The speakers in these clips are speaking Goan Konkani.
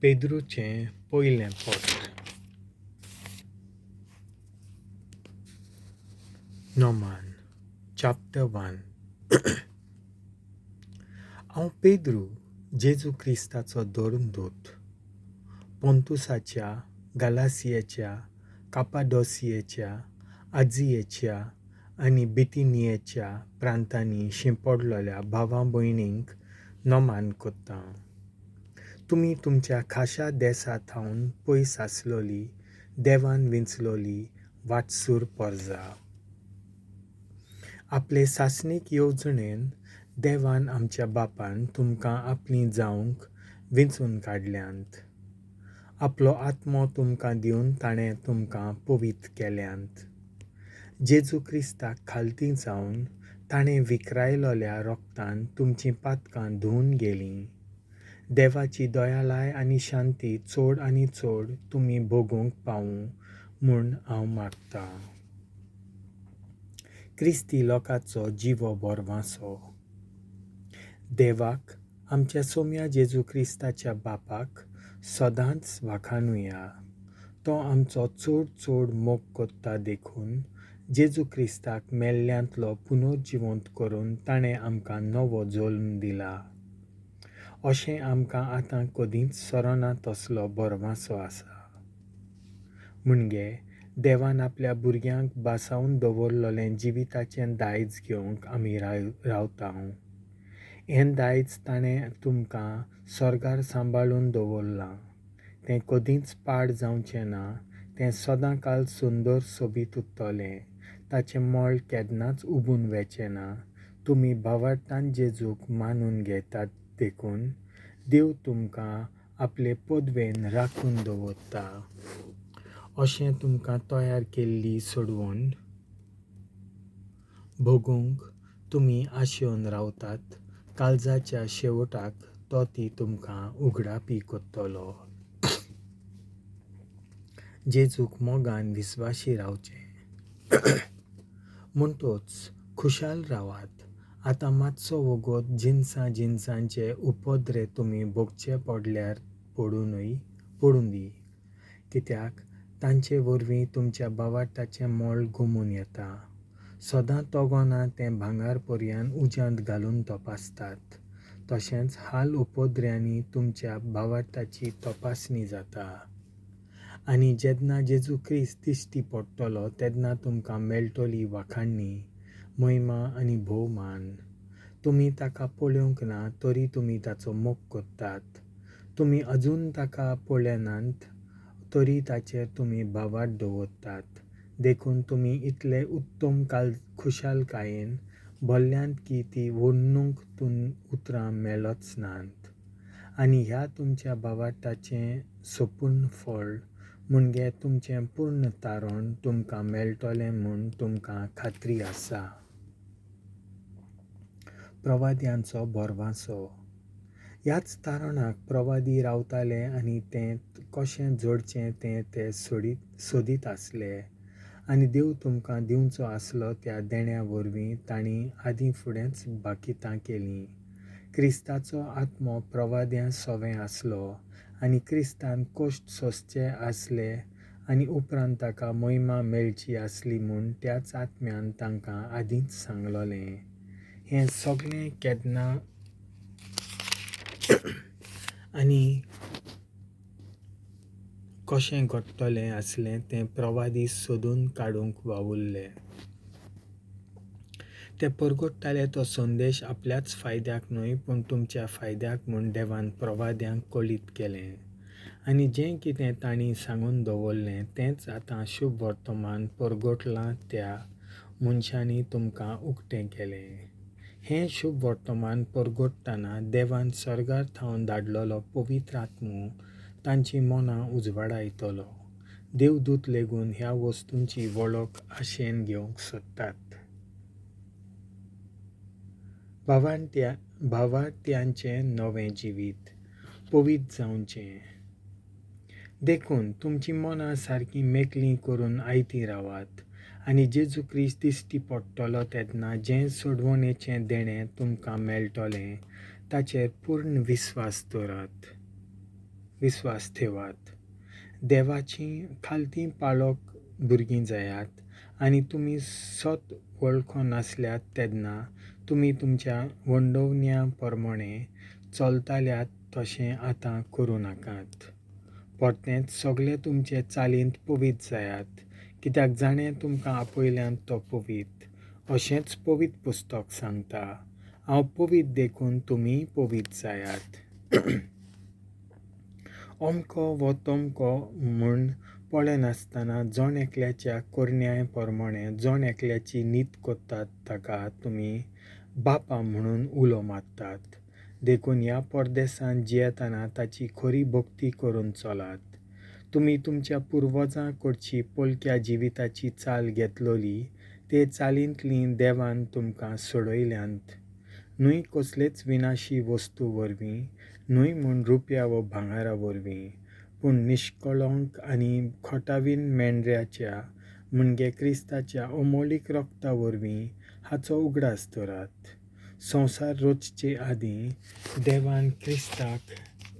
पेद्रूचें पयलें पत्र. नोमान चॅप्टर 1. हांव पेद्रू, जेजू क्रिस्ताचो धर्मदूत, पोंतुसाच्या, गालासियेच्या, कापाडोसियेच्या, आजियेच्या आनी बितिनियेच्या प्रांतांनी शिंपडलेल्या भावा भयणींक नमान करता. तुमी तुमच्या खाशा देसा थावन पयस आसलोली देवान विंचलोली वाटसूर परजा. आपले सासणीक येवजणेन देवान आमच्या बापान तुमकां आपलीं जावंक विंचून काडल्यांत. आपलो आत्मो तुमकां दिवन ताणें तुमकां पवित्र केल्यांत. जेजू क्रिस्ताक खालती जावन ताणें विकरायलोल्या रोगतान तुमचीं पातकां धुवन गेलीं. देवाची दयालाय आनी शांती चड आनी चड तुमी भोगूंक पावूं म्हूण हांव मागतां. क्रिस्ती लोकांचो जिवो भरवांसो. देवाक, आमच्या सोम्या जेजू क्रिस्ताच्या बापाक सदांच वाखाणुया. तो आमचो चड चड मोग करता देखून जेजू क्रिस्ताक मेल्ल्यांतलो पुनर्जिवंत करून ताणें आमकां नवो जल्म दिला. अशें आमकां आतां कदींच सरना तसलो भरवांसो आसा. म्हणजे देवान आपल्या भुरग्यांक भासावन दवरलेलें जिविताचें दायज घेवंक आमी रावता. हें दायज ताणें तुमकां सर्गार सांबाळून दवरलां. तें कदींच पाड जावचें ना, तें सदांकाल सुंदर सोबीत उरतलें. ताचें मोल केन्नाच उबून वचें ना. तुमी भावार्थान जेजूक मानून घेतात देखून देव तुमकां आपले पदवेन राखून दवरता. अशें तुमकां तयार केल्ली सोडवण भोगूंक तुमी आशेवन रावतात. काळजाच्या शेवटाक तो ती तुमकां उगडापी करतलो. जेजूक मोगान विस्वाशी रावचें. म्हणटोच खुशाल रावात. आतां मातसो वगत जिनसां जिनसांचे उपद्रे तुमी भोगचे पडल्यार पडूं दी. कित्याक तांचे वरवीं तुमच्या भावार्थाचें मोल गुमून येता. सदां तगोना तें भांगर पर्यान उज्यांत घालून तपासतात. तशेंच हाल उपद्र्यांनी तुमच्या भावार्थाची तपासणी जाता. आनी जेन्ना जेजू क्रिस्त दिश्टी पडटलो तेन्ना तुमकां मेळटली वाखाणणी, महिमा आनी भोवमान. तुमी ताका पळोवंक ना तरी तुमी ताचो मोग करतात. तुमी अजून ताका पळयनात तरी ताचेर तुमी भावार्थ दवरतात. देखून तुमी इतले उत्तम खुशालकायेन भरल्यांत की ती वर्णूंक उतरां मेळच नात. आनी ह्या तुमच्या भावार्थाचें सोपूर्ण फळ म्हणजे तुमचें पूर्ण तारण तुमकां मेळटलें म्हूण तुमकां खात्री आसा. प्रवाद्यांचो भरवांसो. ह्याच तारणाक प्रवादी रावताले आनी तें कशें जोडचें तें ते सोदीत आसले. आनी देव तुमकां दिवचो आसलो त्या देण्या वरवीं तांणी आदीं फुडेंच भाकितां केलीं. क्रिस्ताचो आत्मो प्रवाद्यां सवें आसलो आनी क्रिस्तान कश्ट सोंसचे आसले आनी उपरांत ताका महिमा मेळची आसली म्हूण त्याच आत्म्यान तांकां आदींच सांगलोलें. हें सगळें केन्ना आनी कशें घडटलें आसलें तें प्रवादी सोदून काडूंक वावुरले. ते परगट्टाले तो संदेश आपल्याच फायद्याक न्हय पूण तुमच्या फायद्याक म्हूण देवान प्रवाद्यांक कळीत केलें. आनी जें कितें तांणी सांगून दवरलें तेंच आतां शुभ वर्तमान परगटलां त्या मनशांनी तुमकां उक्तें केलें. हें शुभ वर्तमान परगट्टना देवान सर्गार थावन धाडलेलो पवित्र आत्मो तांचीं मनां उजवाडायतलो. देवदूत लेगून ह्या वस्तूंची वळख आशेन घेवंक सोदतात. भावार्थ्यांचें नवें जिवीत पवित्र जावचें. देखून तुमचीं मनां सारकीं मेकळीं करून आयतीं रावात आनी जेजू क्रिस्त दिश्टी पडटलो तेन्ना जें सोडवणेचें देणें तुमकां मेळटलें ताचेर पूर्ण विस्वास दवरात. विस्वास ठेवात. देवाचीं खालतीं पाळक भुरगीं जायात आनी तुमी सत वळखो नासल्यात तेन्ना तुमी तुमच्या वंडोवण्या प्रमाणें चलताल्यात तशें आतां करूं नाकात. परतेंच सगळे तुमचे चालींत पवीत जायात, कित्याक जाणें तुमकां आपयल्यात तो पवीत. अशेंच पवीत पुस्तक सांगता, हांव पवीत देखून तुमीय पवीत जायात. अमको वो तमको म्हूण पळयनासतना जण एकल्याच्या करण्याय प्रमाणें जण एकल्याची नीत करतात ताका तुमी बापा म्हणून उलो मारतात. देखून ह्या परदेसांत जियेतना ताची खरी भक्ती करून चलात. तुमी तुमच्या पुर्वजां कडची पोलक्या जिविताची चाल घेतलोली ते चालींतली देवान तुमकां सोडयल्यांत, न्हय कसलेच विनाशी वस्तू वरवीं, न्हय म्हूण रुपया वो भांगरा वरवीं, पूण निश्कळंक आनी खोटावीन मेंढऱ्याच्या म्हणजे क्रिस्ताच्या अमोलीक रक्ता वरवीं हाचो उगडास धरात. संवसार रचचे आदीं देवान क्रिस्ताक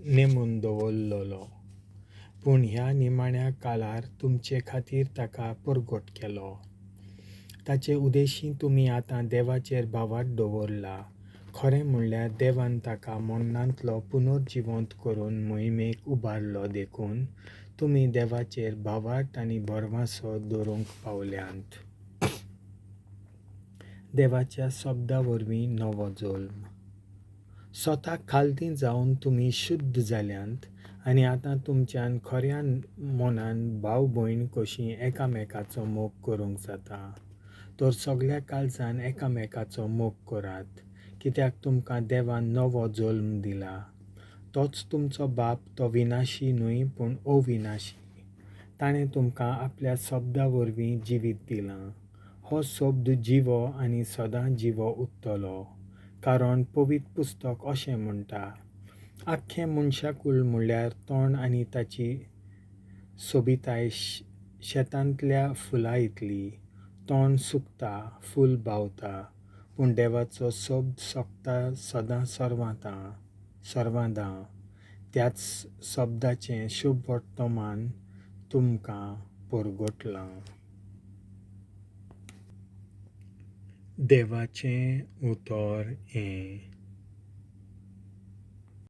नेमून दवरलेलो, पूण ह्या निमाण्या काळार तुमचे खातीर ताका परगट केलो. ताचे उदेशी तुमी आतां देवाचेर भावार्थ दवरला. खरें म्हणल्यार देवान ताका मरणांतलो पुनर्जिवंत करून मोहिमेक उबारलो देखून तुमी देवाचेर भावार्थ आनी भरवंसो दवरूंक पावल्यांत. देवाच्या शब्दा वरवीं नवो जल्म. स्वताक खालती जावन तुमी शुद्ध जाल्यांत आनी आतां तुमच्यान खऱ्या मनान भाव भयण कशीं एकामेकाचो मोग करूंक जाता. तर सगल्या काळजान एकामेकाचो मोग करात, कित्याक तुमकां देवान नवो जल्म दिला. तोच तुमचो बाप, तो विनाशी न्हय पूण अविनाशी. ताणें तुमकां आपल्या शब्दा वरवीं जिवीत दिलां. हो शब्द जिवो आनी सदां जिवो उरतलो, कारण पवित्र पुस्तक अशें म्हणटा, आख्खें मनशाकूळ म्हणल्यार तण आनी ताची सोबिताय शेतांतल्या फुलां इतली. तण सुकता, फूल बावता, पूण देवाचो शब्द सोंपता सदां सर्वांदां. त्याच शब्दाचें शुभ वर्तमान तुमकां परगटलां. देवाचें उतर हें.